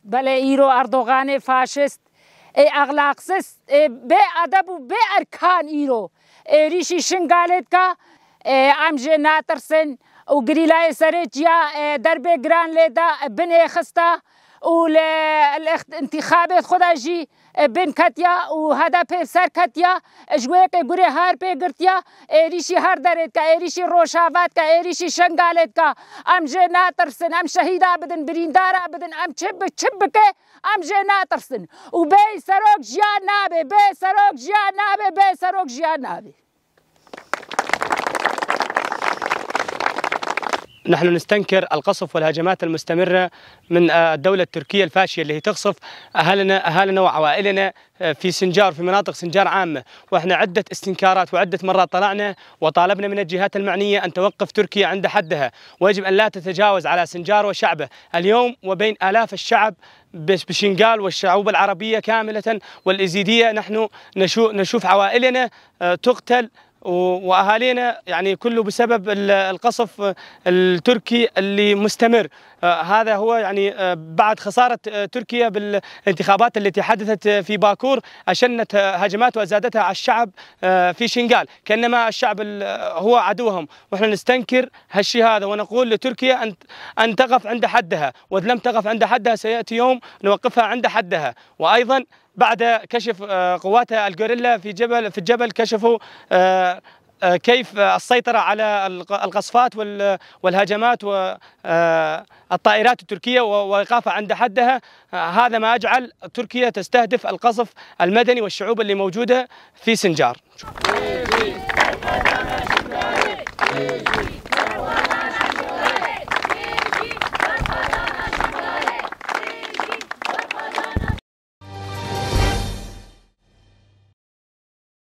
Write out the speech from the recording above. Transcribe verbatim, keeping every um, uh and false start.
بلي إيرو أردوغاني فاشست، إي أغلاقسس، إي بي أدب وبي أركان إيرو. إي ريشي شنغالتكا، إي أمجي ناترسن، وقريلاي سريتيا، إي دربي جران ليدا، بني خستا، ول-، الاخت-، انتخابات خدا جي، بن كتيا، وهدف سر كتيا، جويقي قري هار بي قرتيا، إي ريشي هار دريتكا، إي ريشي روشافاتكا، إي ريشي شنغالتكا، أمجي ناترسن، أم شهيدا بدن، بريندارا بدن، أم تشب-، تشبكي، أمجي ناترسن. وبي سروك جيان نابي، بي سروك جيان نابي، بي سروك جيان نابي. نحن نستنكر القصف والهجمات المستمرة من، آه، الدولة التركية الفاشية اللي هي تقصف أهلنا، أهالنا وعوائلنا، آه، في سنجار، في مناطق سنجار عامة. وإحنا عدة استنكارات وعدة مرات طلعنا وطالبنا من الجهات المعنية أن توقف تركيا عند حدها، ويجب أن لا تتجاوز على سنجار وشعبه. اليوم وبين آلاف الشعب بش-، بشنغال والشعوب العربية كاملة والإزيدية، نحن نشو-، نشوف عوائلنا، آه، تقتل، و-، وأهالينا، يعني، كله بسبب ال-، القصف التركي اللي مستمر. آه، هذا هو، يعني، آه، بعد خسارة، آه، تركيا بالانتخابات التي حدثت في باكور، أشنت، آه، هجمات وأزادتها على الشعب، آه، في شنغال، كأنما الشعب ال-، هو عدوهم. وإحنا نستنكر هالشي هذا، ونقول لتركيا أن، أن تقف عند حدها، وإذ لم تقف عند حدها سيأتي يوم نوقفها عند حدها. وأيضًا بعد كشف، آه، قوات الغوريلا في جبل، في الجبل، كشفوا، آه، آه، كيف، آه، السيطرة على الق-، القصفات وال-، والهجمات و، آه، الطائرات التركية و-، وإيقافها عند حدها. آه، هذا ما أجعل تركيا تستهدف القصف المدني والشعوب اللي موجودة في سنجار.